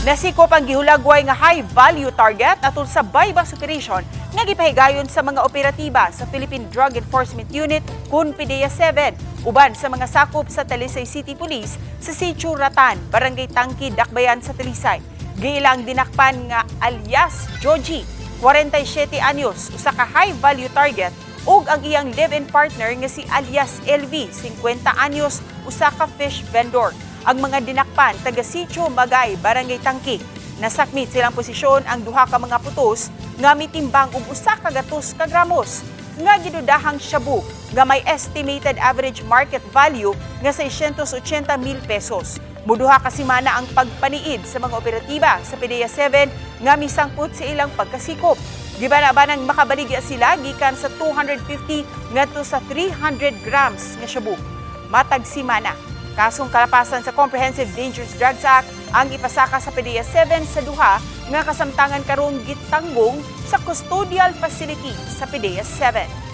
Nasikop ang gihulagway nga high value target atol sa buy-bust operation nga gipahigayon sa mga operatiba sa Philippine Drug Enforcement Unit kun PDEA 7 uban sa mga sakop sa Talisay City Police sa Sitio Ratan, Barangay Tangki, Dakbayan sa Talisay. Giilang dinakpan nga alias Joji, 47 anyos, usa ka high value target, ug ang iyang live-in partner nga si alias LV, 50 anyos, usa ka fish vendor. Ang mga dinakpan taga Sitio Magay, Barangay Tangki. Nasakmit silang posisyon ang duha ka mga putos nga mitimbang og 100 ka gramos nga gidudahang shabu nga may estimated average market value nga 680 mil pesos. Muduha ka semana ang pagpaniid sa mga operatiba sa PDEA 7 nga misangpot sa ilang pagkasikop. Gibana-banang makabaligya sila gikan sa 250 ngadto sa 300 grams nga shabu matag simana. Kasong kalapasan sa Comprehensive Dangerous Drugs Act ang ipasaka sa PDEA 7 sa duha nga kasamtangan karong gitanggong sa custodial facility sa PDEA 7.